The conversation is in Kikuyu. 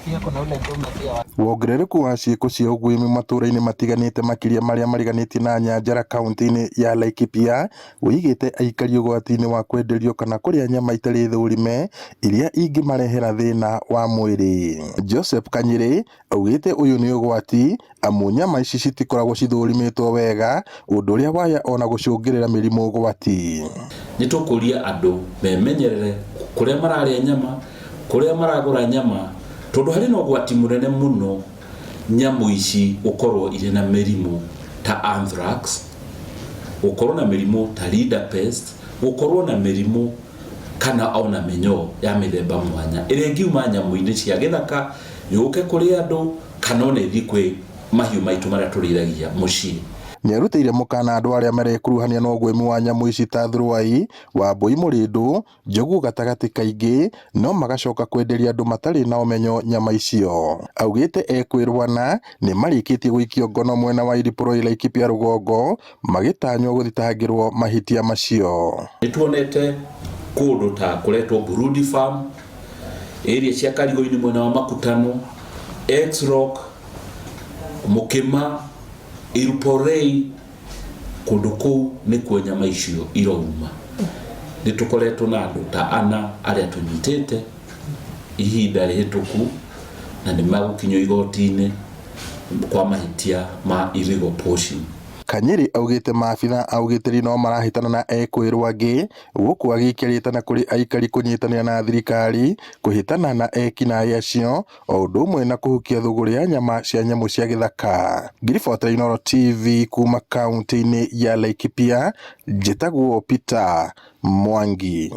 Pia kuna ule ndume pia wa Wongerereku wa ciĩko cia ũguĩmi matũra-inĩ matiganĩte makĩria marĩa mariganĩtie na Nyanjara kauntĩ-inĩ ya Laikipia ũigĩte aikari ũgwati-inĩ wa kwenderio kana kũrĩa nyama itarĩ thũrime iria ingĩmarehera thĩna wa mwĩrĩ. Joseph Kanyĩrĩ augĩte ũyũ nĩ ũgwati amu nyama ici citikoragwo cithũrimĩtwo wega ũndũ ũrĩa waya ona gũcũngĩrĩra mĩrimũ ũgwati. Nĩ tũkũria andũ memenyerere kũrĩa mararĩa nyama, kũrĩa maragũra nyama, tondũ harĩ na ũgwati mũnene mũno nyamũ ici gũkorwo irĩ na mĩrimũ ta anthrax, gũkorwo na mĩrimũ ta rinderpest, gũkorwo na mĩrimũ kana ona mĩnyoo ya mĩthemba mwanya ĩrĩa ĩngiuma nyamũ-inĩ cia gĩthaka yũke kũrĩ andũ kana ona ĩthiĩ kwĩ mahiũ maitũ marĩa tũrĩithagia mũciĩ. Nĩarutĩire mũkana andũ arĩa marekuruhania na ũguĩmi wa nyamũ ici ta thurwai, Wambũi Mũrĩndũ, Njogu gatagatĩ kaingĩ no magacoka kwenderia andũ matarĩ na ũmenyo nyama icio. Augĩte ekwĩrwana nĩmarĩkĩtie gũikio ngono mwena wa Ilipuroi Laikipia rũgongo magĩtanywo gũthitangĩrwo mahĩtia macio. Nĩ tuonete kũndũ ta kũretwo Burundi Farm, area cia Karigoinĩ mwena wa Makutano, X-Rock, Mũkĩma, Ilporei, kũndũ kũu nĩkuo nyama icio irouma. Nĩ tũkoretwo na andũ ta ana arĩa tũnyitĩte ihinda rĩhĩtũku na nĩ magũkinyio igoti-inĩ kwa mahĩtia ma illegal poaching. Kanyiri augĩte maabitha a ũgitĩri no marahĩtana na ekwĩrwo angĩ gũkũ agĩikia rĩtana kũrĩ aikari kũnyitanĩra na thirikari kũhĩtana na ekinaĩ acio o ũndũ ũmwe na kũhukia thũgũrĩ ya nyama cia nyamũ cia gĩthaka. Ngiribota Inooro TV kuma kaunti-inĩ ya Laikipia, njĩtagwo Peter Mwangi.